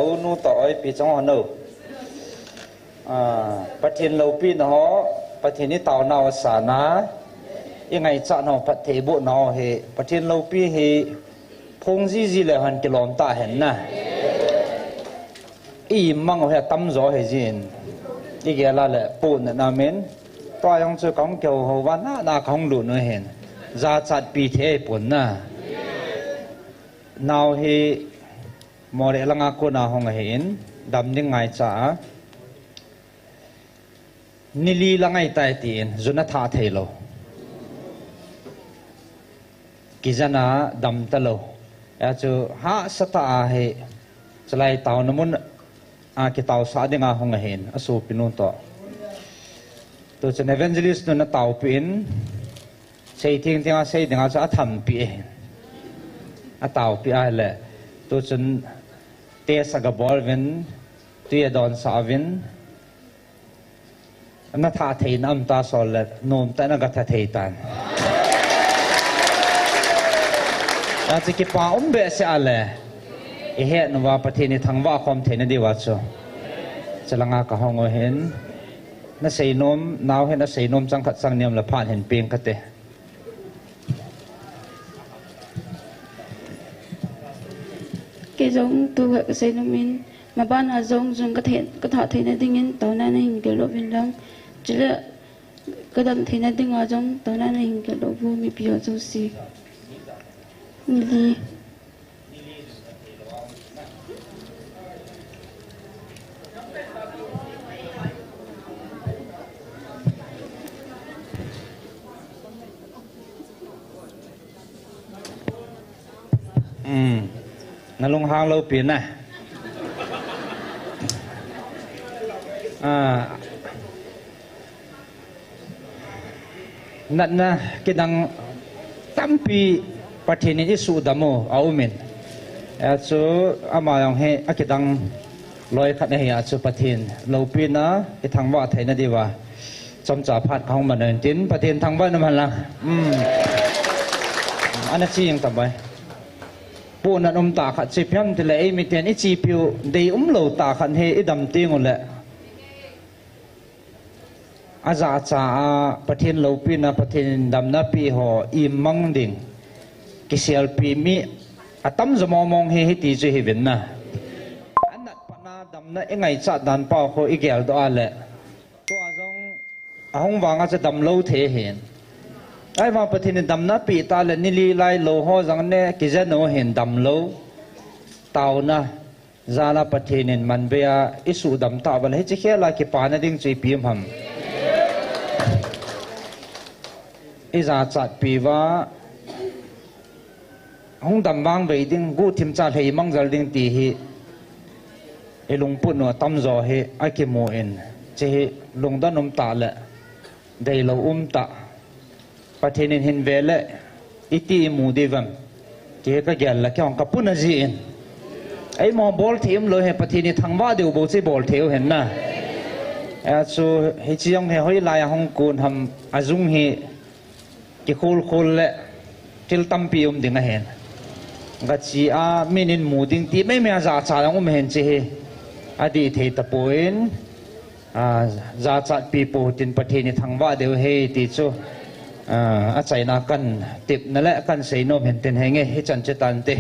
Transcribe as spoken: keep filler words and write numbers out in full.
Unu to oi pi chang ho no. Ah, Pathen loupina ho, Pathen i tauna ho sana, i ngaichat nau phattheibohna ho hi, Pathen loupi hi, phung jiji le han kilom ta hen na. I mang ho hi atam jo hi jin. I gel a le puna na min. Tua jong chu kong keu ho va na na kong lu nu hin. Jachat pi thei pun na. Nau hi Moreh langa kona hung ahin, dam ding ngaicha a. Nili la ngai tai tin, jun atha thei lou. Kijana dam ta lou. Achu hahsa tah a hi, chulai tauna mun a kitausah dinga hung ahin, asopinu to. Tuchun evangelist nun ataupi in, Seitheng theng a sei dinga chu athampi e. Ataupi a le. Tuchun test aga bol uvin, tui adonsah uvin. Na tha thei na um ta sol le, nom tah in aga tha thei tan. Achu kipa um behseh a le. I het nauva Pathen i thangvah khom theina diuva chu. Chulanga kahung u hin. Na seinom, nau hin na seinom chang khat chang ni um le phat hin peng kate. Kei jong tu khat kasei nom in, maban a jong jun ka thei, ka tha theina dingin, tauna nahin gel uvin lang. Chule, ka dam theina dinga jong, tauna nahin gel uvo mipi ho jouse. Nili. Hmm. Na lunghang lou pi na. Ah. Natna kidang tampi Pathen in i suhdam u a um in. Achu ama jong hi akidang loi khat ahi a chu Pathen loupina i thangvah theina diuva. Chomcha phat kahung man in tin Pathen thangvah in um hen lang. Hmm. Ana chi jeng ta bai. Puna um tah khat chi piam tile ei miten i chipiu dei um lou tah khat hi i dam teng u le. Ajachat a Pathen loupina, Pathen damna pi ho i mang ding. Kiselpi mi atam jo mong mong hi hiti chu hi vin na. Anat pat na damna i ngaichat dan pa ho i geldoh a le. Tua jong ahung vang a chu damlou thei hin. Ahivang Pathen in damna pi ta le nili lai lou ho jong ne kijen u hin damlou. Tauna. Jal a Pathen in manbei a i suhdam tah uva le hiche khel a kipana ding chu ipi um ham. I jachat pi uva hung dam vangvei ding, guhthim cha lhei mang jel ding ti hi i lungput u atam jo hi akimu in, hiche hi lungdon um tah le deilou um tah. Pathen in hin ve le, iti imu diu vem. Ti hi ka gel le, kei hung ka puna ji in. Eima bol thei um lou hi, Pathen i thangvah diu bou chu i bol thei u hin na. Achu, hiche jong hi hoilai a hung kon ham, ajung hi kikhol khol le, thil tampi um ding ahin. Gachi a, min in mu ding ti, meimei a jachat jong um hin hiche hi. Adih thei tapon, A, jachat pi po tin Pathen i thangvah diu hi ti chu, a, achaina kan tepna le kan seinom hin tin henge, hichan che tante.